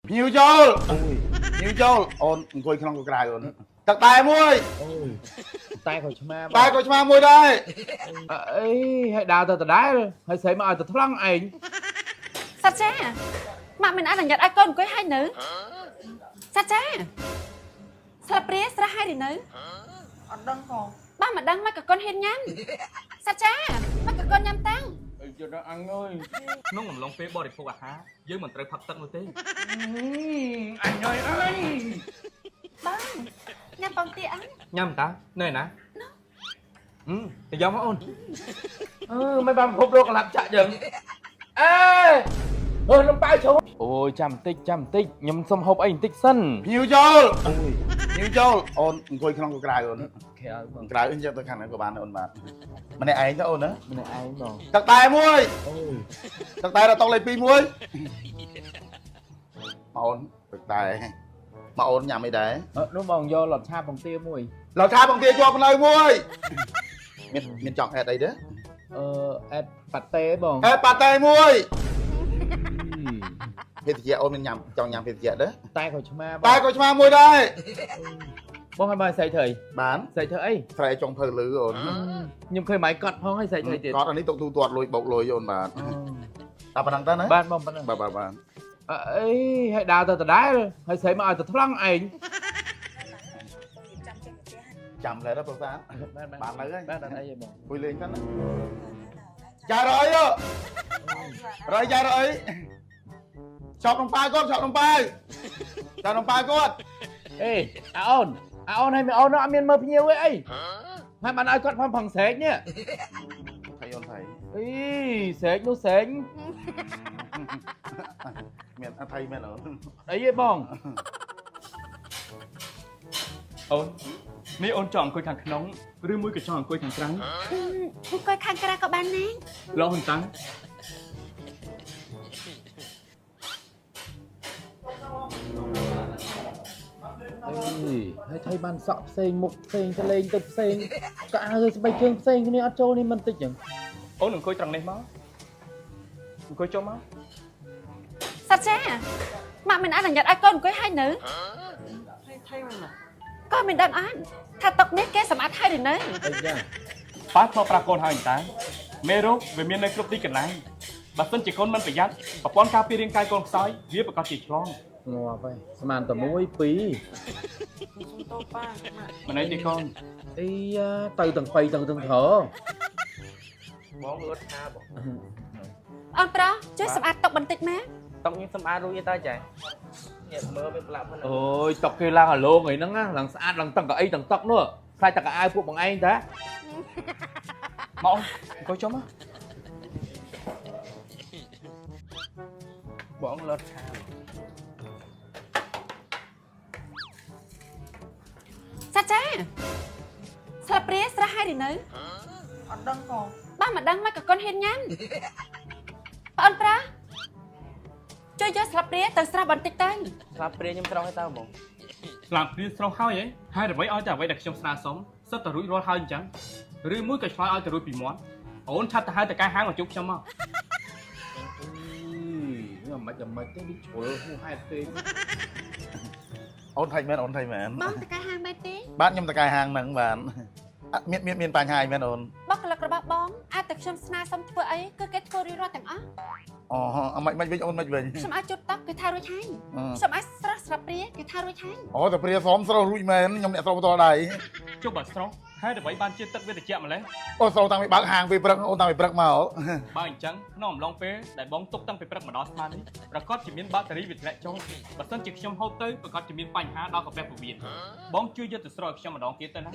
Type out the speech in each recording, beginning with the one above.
ភ្ញៀវចូលភ្ញៀវចូលអូនអង្គុយក្នុងកក្រៅអូនទឹកតែមួយ អូយតែក៏ឆ្មា តែក៏ឆ្មាមួយដែរ អីហើយដើរទៅដដែលហើយស្រីមកឲ្យទៅថ្លង់ឯង សាចាម៉ាក់មិនអនុញ្ញាតឲ្យកូនអង្គុយហើយនៅសាចាស្លាបព្រាស្រះហើយឬនៅ អត់ដឹងផង បើមិនដឹងមកក៏កូនហ៊ានញ៉ាំសាចាមកក៏កូនញ៉ាំតាំង អីជិះដល់អញអើយ ក្នុងអំឡុងពេលបរិភោគអាហារយើងមិនត្រូវផឹកទឹកនោះទេ អញអើយអញ បងញ៉ាំបងទាអញ ញ៉ាំតានៅណាអឺទៅយកមកអូន អឺមិនបានពិភពលោកកលាប់ចាក់យើងអេអឺលំប៉ៅឈូអូយចាំបន្តិចចាំបន្តិចខ្ញុំសុំហូបអីបន្តិចសិន ភ្ញៀវចូលភ្ញៀវចូលអូនអង្គុយក្នុងកក្រៅអូន ក្រៅបង ក្រៅអញ្ចឹងទៅខាងហ្នឹងក៏បានដែរអូនបាទម្នាក់ឯងទៅអូនណា ម្នាក់ឯងបង ទឹកតែមួយ អូយ ទឹកតែដល់តុលេខ2មួយមកអូនទឹកតែមកអូនញ៉ាំអីដែរ នោះបងយកលត់ឆាបងទាមួយ លោកថាបងទាជាប់នៅមួយមានមានចង់អេតអីទេ អឺអេតប៉ាតេបង អេតប៉ាតេមួយភេសជ្ជៈអូនមានញ៉ាំចង់ញ៉ាំភេសជ្ជៈទេ តែក៏ឆ្មាបង តែក៏ឆ្មាមួយដែរ បងឲ្យបងស្រីធ្វើអី បាន ស្រីធ្វើអី ស្រែចុងភៅលឺអូន ខ្ញុំឃើញម៉ៃកត់ផងឲ្យស្រីធ្វើទៀត កត់អានេះទុកទូទាត់លុយបោកលុយអូនបាទតែប៉ុណ្ណឹងទៅណា បានបងប៉ុណ្ណឹង បាទបាទបាទ អីហើយដើរទៅដដែលហើយស្រីមកឲ្យទៅថ្លង់ឯង ចាំចេញផ្ទះ ចាំឡើយដល់ប្រុសា បាន បាននៅហើយ បានអត់អីទេបង គួយលេងសិនណាចារអីរអីចារអីឆប់នំប៉ាវគាត់ឆប់នំប៉ាវឆប់នំប៉ាវគាត់ អេអាអូនអាអូនហើយមីអូនអត់មានមើលភ្ញៀវទេអីហើយបានឲ្យគាត់ផងផងស្រែកនេះ ថៃអូនថៃ អីស្រែកនោះស្រែក មានអថៃមែនអូន អីទេបង អូននេះអូនចង់អង្គុយខាងក្នុងឬមួយក៏ចង់អង្គុយខាងក្រៅ អង្គុយខាងក្រៅក៏បានដែរ លោហ៊ុនតាំង អីហើយថៃបានសក់ផ្សេងមុខផ្សេងទៅលេងទៅផ្សេងក៏អាវស្បែកជើងផ្សេងគ្នាអត់ចូលនេះមិនតិចចឹង អូនអង្គុយត្រង់នេះមកអង្គុយចុះមក សាចាម៉ាក់មិនអនុញ្ញាតឲ្យកូនអង្គុយហើយនៅ ថៃថៃមែន ក៏មិនដឹងអត់ថាតុកនេះគេសម្អាតហើយឬនៅ អីយ៉ា ប៉ាធ្លាប់ប្រាប់កូនហើយតាមេរោគវាមាននៅគ្រប់ទីកន្លែងបើសិនជាកូនមិនប្រយ័ត្នប្រព័ន្ធការពាររាងកាយកូនខ្សោយវាប្រកាសជាឆ្លង ងាប់ហើយស្មានតែមួយពីរ សុំទោសប៉ាម៉ាក់ មិនអីទេកូន អីយ៉ាទៅទាំងបីទៅទាំងត្រ បងអត់ថាបង អូនប្រុសជួយសម្អាតតុកបន្តិចមក តុកខ្ញុំសម្អាតរួចទេតើចានេះមើលវាប្រឡាក់ហ្នឹង អូយតុកគេឡើងអាឡងអីហ្នឹងណាឡើងស្អាតឡើងតឹងកៅអីទាំងតុកនោះខ្លាចតែកៅអៅពួកបងឯងតា មកអូនអង្គុយចុះមក បងលត់ឆា សាចាស្លាបព្រាស្រះហើយឬនៅ អត់ដឹងផង បើមិនដឹងមកក៏កូនហ៊ានញ៉ាំបងប្រុសជួយយកស្លាបព្រាទៅស្រះបន្តិចទៅ ស្លាបព្រាខ្ញុំស្រស់ទេតើបង ស្លាបព្រាស្រស់ហើយហ៎ហើយអ្វីឲ្យតែអ្វីដែលខ្ញុំស្នើសុំសិតតែរួចរាល់ហើយអញ្ចឹងឬមួយក៏ឆ្លើយឲ្យតែរួចពីមាត់អូនឆាប់ទៅហៅតកែហាងមកជួបខ្ញុំមក អីមិនមិនទេវាជ្រុលហួសហេតុពេក អូនថៃមែនអូនថៃមែន បងតកែហាងមែនទេ បាទខ្ញុំតកែហាងហ្នឹងបាទអត់មានមានមានបញ្ហាអីមែនអូន បុគ្គលិករបស់បងអាចតែខ្ញុំស្នើសុំធ្វើអីគឺគេធ្វើរួចរាល់ទាំងអស់ អូអមិនមិនវិញអូនមិនវិញ ខ្ញុំអាចជូតតុកគេថារួចហើយខ្ញុំអាចស្រះស្លាបព្រាគេថារួចហើយ អូតែព្រាសមស្រស់រួចមែនខ្ញុំអ្នកស្រស់បន្តដៃ ចុះបើស្រស់ហើយអ្វីបានជាទឹកវាត្រជាក់ម្លេះ អូស្រស់តាំងពីបើកហាងពីព្រឹកអូនតាំងពីព្រឹកមក បើអញ្ចឹងក្នុងអំឡុងពេលដែលបងទុកតាំងពីព្រឹកមកដល់ស្មាននេះប្រកាសជាមានបាក់តេរីវាធ្លាក់ចូលបើសិនជាខ្ញុំហូបទៅប្រកាសជាមានបញ្ហាដល់កាពះពោះវៀនបងជួយយកទៅស្រោចឲ្យខ្ញុំម្ដងទៀតទៅណា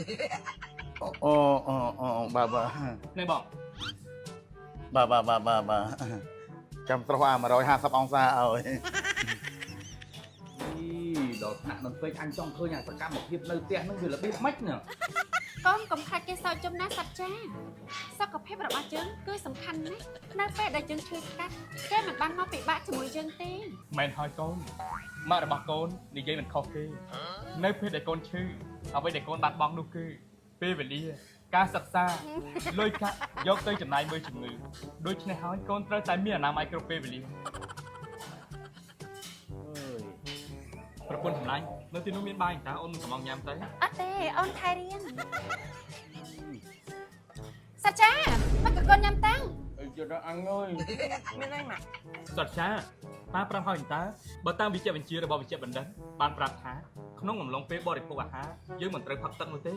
អូអូអូបាទបាទ នេះបង បាទបាទបាទបាទបាទចាំស្រស់អា150អង្សាឲ្យ អីដល់ថ្នាក់នឹងពេកអញចង់ឃើញអាសកម្មភាពនៅផ្ទះហ្នឹងវារបៀបម៉េចណា កូនកុំខ្លាចគេសើចចំណាសត្វចាសុខភាពរបស់យើងគឺសំខាន់ណាស់នៅពេលដែលយើងឈឺស្កាត់គេមិនបានមកពិបាកជាមួយយើងទេ មែនហើយកូនម៉ាក់របស់កូននិយាយមិនខុសទេនៅពេលដែលកូនឈឺអ្វីដែលកូនបាត់បង់នោះគឺពេលវេលាការសិក្សាលុយកាក់យកទៅចំណាយមើលជំងឺដូច្នេះហើយកូនត្រូវតែមានអនាម័យគ្រប់ពេលវេលា អើយ ប្រពន្ធចម្លាញ់នៅទីនោះមានបាយតើអូនមិនកំងញ៉ាំទៅ អត់ទេអូនថែរៀងសាចាមកកូនញ៉ាំតាំង អីជិះដល់អញអើយ មានអីម៉ាក់ សត្វចាប៉ាប្រាប់ហើយតើបើតាមវិជ្ជបញ្ជារបស់វិជ្ជបណ្ឌិតបានប្រាប់ថាក្នុងអំឡុងពេលបរិភោគអាហារយើងមិនត្រូវផឹកទឹកនោះទេ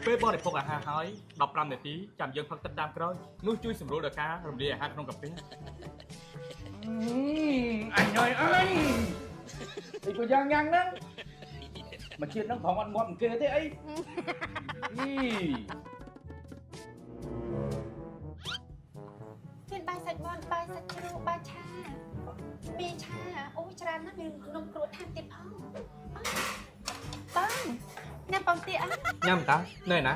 ពេលបរិភោគអាហារហើយ15នាទីចាំយើងផឹកទឹកតាមក្រោយនោះជួយសម្រួលដល់ការរំលាយអាហារក្នុងកាពះ អញអើយអញអីក៏យ៉ាងយ៉ាងហ្នឹងមកជាតិហ្នឹងប្រងអត់ងាប់គេទេអីអី មានបាយសាច់បនបាយសាច់ជ្រូកបាយឆាមីឆាអូច្រើនណាស់មាននំគ្រួថែមទៀតផងបងញ៉ាំបងទៀតអត់ ញ៉ាំតើនៅណា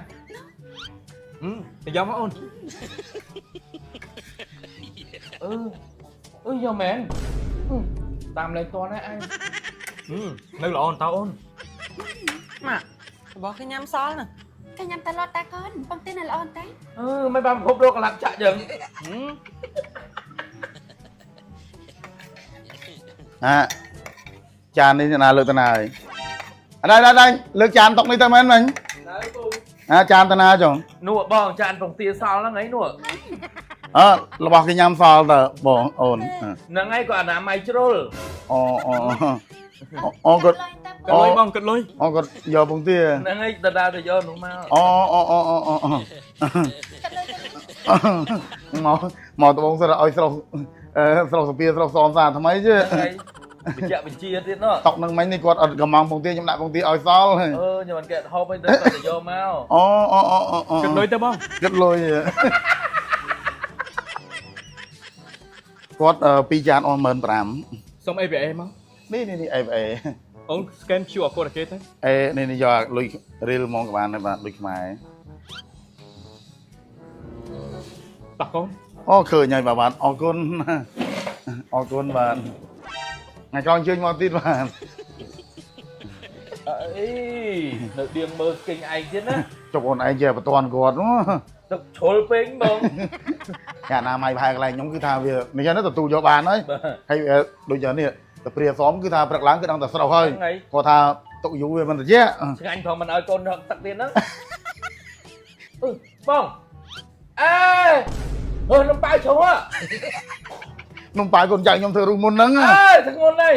អឺទៅយកមកអូន អឺអឺយកមែនតាមលេខតណាអញ នៅល្អតើអូន ម៉ាក់របស់គេញ៉ាំសល់ណា គេញ៉ាំតែឡតតាកូនបងទៀតនៅល្អតែ អឺមិនបានពិភពលោកកលាប់ចាក់ចឹង ហាចាននេះអ្នកណាលើកទៅណាហើយអត់ដែរដែរលើកចានតុកនេះទៅមែនមិញ នៅពូ អាចានទៅណាចុង នោះបងចានពងទាសល់ហ្នឹងអីនោះ អើរបស់គេញ៉ាំសល់តើបងអូន ហ្នឹងហើយក៏អនាម័យជ្រុល អូអូអូគាត់ គិតលុយបងគិតលុយ អូគាត់យកពងទា ហ្នឹងហើយដដែលទៅយកនោះមក អូអូអូអូអូមកមកដបងសិតឲ្យស្រុះស្រុះសពាស្រុះសមសាថ្មីជឿ ហើយបញ្ជាក់បញ្ជាទៀតនោះ តុកនឹងមិញនេះគាត់អត់កំងពងទាខ្ញុំដាក់ពងទាឲ្យសល់ អឺខ្ញុំមិនគេហូបអីទៅគាត់ទៅយកមក អូអូអូអូ គិតលុយទៅបង គិតលុយគាត់ពីរចានអស់15000 សុំ ABA មក នេះនេះនេះ ABA អូន scan QR code ឲ្យគេទៅ អេនេះនេះយកលុយរៀលហ្មងក៏បានដែរបាទលុយខ្មែរ តោះកូន អូឃើញហើយបាទបាទអរគុណអរគុណបាទថ្ងៃក្រោយអញ្ជើញមកទៀតបាទ អីនៅដៀងមើលគេងឯងទៀតណា ចុះអូនឯងជាបន្ទាន់គាត់ ទឹកជ្រុលពេកបង គេអនាម័យប្រហែលកន្លែងខ្ញុំគឺថាវានេះចឹងទទួលយកបានហើយហើយដូចយ៉ាងនេះទៅព្រាសមគឺថាព្រឹកឡើងគឺដឹងតែស្រស់ហើយគាត់ថាទុកយូរវាមិនត្រជាក់ ឆ្ងាញ់ផងមិនឲ្យកូនហឹកទឹកទៀតហ្នឹងអឺបងអេអឺនំប៉ាវជ្រុល នំប៉ាយកូនចៅខ្ញុំធ្វើរុះមុនហ្នឹង អើធ្ងន់ហើយ